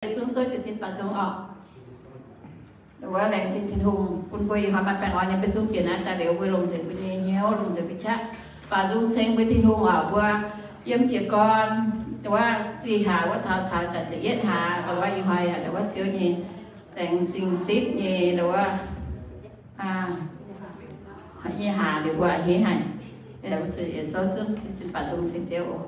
yietc zungv souv jiez sin baaux nzung orqc. Wuov laengz zingh Tin-Hungh bun mbuo ih hnoi maaih baengh orn nyei mbuo zungv jiex naaiv daaih liuz, mbuo longc nzengc mbuo nyei hnyouv, longc nzengc mbuo qaqv, baaux nzung ceng mbuo Tin-Hungh orqc. Mbuo yiem jiez gorn wuov zih hlaax wuov taux taux zanc ziepc yietv hlaax, wuov ih hnoi yaac wuov Ziouv nyei laengz zingh zipv nyei wuov, nyei hlaax liuz mbuo a'hneiv haic. Mbuo zuqc yietc zungv souv jiez sin baaux nzung ceng Ziouv oc.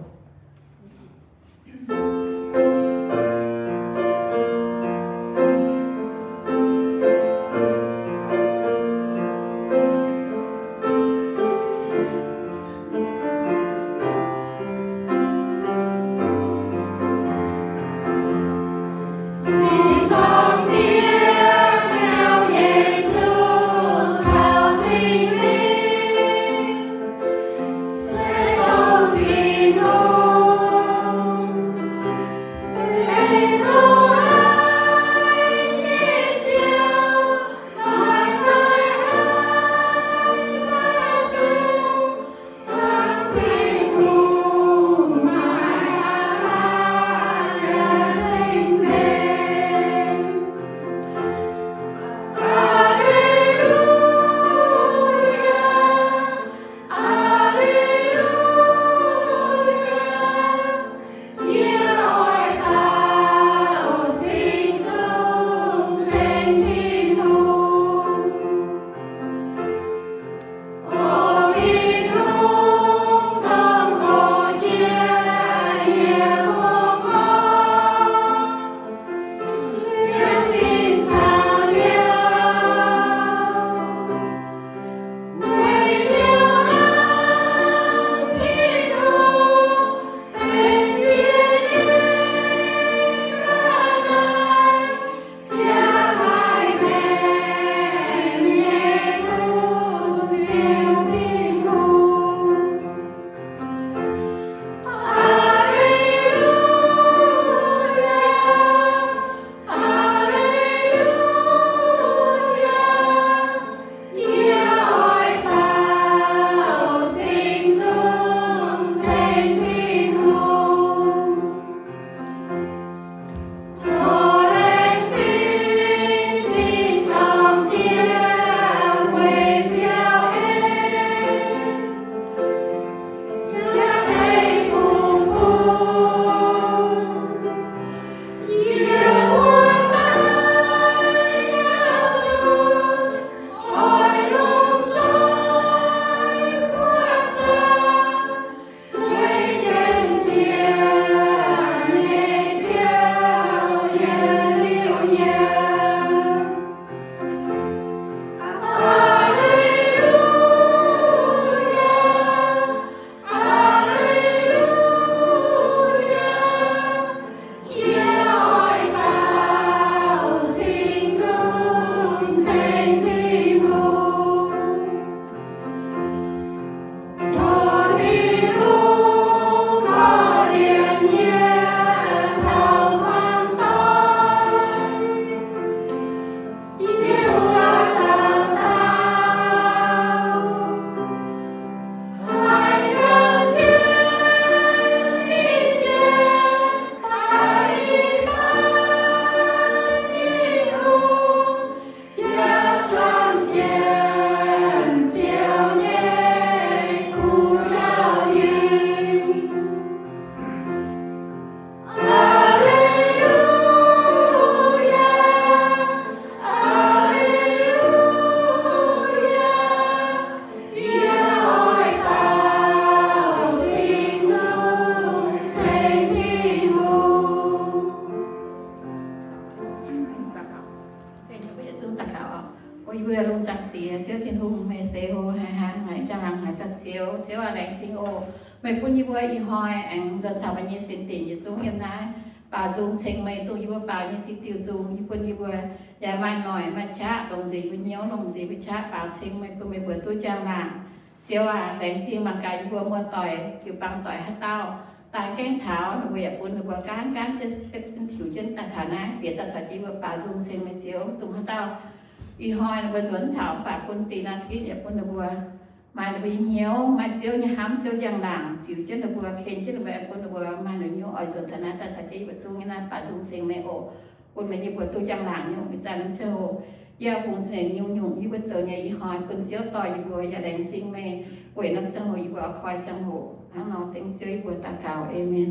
Mbuo yietc zungv daux gaux oc. O yie mbuo lungh zaangc Diex, Ziouv Tin-Hungh, meih se hlo haic, haiz hnyangx, haiz jaa-laangc, haiz daaih Ziouv. Ziouv aac, laengz zingh oc. Meih bun yie mbuo ih hnoi aengx nzuonx taux meih nyei sin dinc yietc zungv yiem naaiv baaux nzung ceng meih, dongh yie mbuo baaux nyei diuh diuh nzung. Yie bun yie mbuo yaac maaih noic maaih qaqv, longc nzengc mbuo hnyouv, longc nzengc mbuo qaqv baaux ceng meih, bun meih mbuo duqv njang-laangc. Ziouv aac, laengz zingh mangc gaax yie mbuo muoz-doic, jiu-baang doic haaix dauh daaih gaengh taux, ninh mbuo yaac bun ninh mbuo gaanv gaanv jienv sepv-sepv jienv, tiux jienv daaih taux naaiv, bieqc daaih caux jienv yie mbuo baaux nzung ceng meih Ziouv. Dongh haaix dauh ih hnoi ninh mbuo nzuonx taux mv baac bun da'nyeic naaiv yaac bun ninh mbuo Maaih ninh mbuo nyei hnyouv, maaih Ziouv nyei hnamv, Ziouv njang-laangc ziux jienv ninh mbuo, ken jienv ninh mbuo, bun ninh mbuo maaih ninh hnyouv oix nzuonx taux naaiv daaih caux jienv yie mbuo zungv nyei naaiv baac zungv ceng meih oc. Bun meih nyei mbuox duqv njang-laangc nyungc ih zanc norm ziangh hoc. Yie fungx zingx nyungc-nyungc yie mbuo zoux nyei ih hnoi bun Ziouv dorh yie mbuo yaac laengz zingh meih weic norm ziangh hoc yie mbuo oix koi ziangh hoc. Hnangv nor dengv Ziouv yie mbuo daux gaux. Aamen.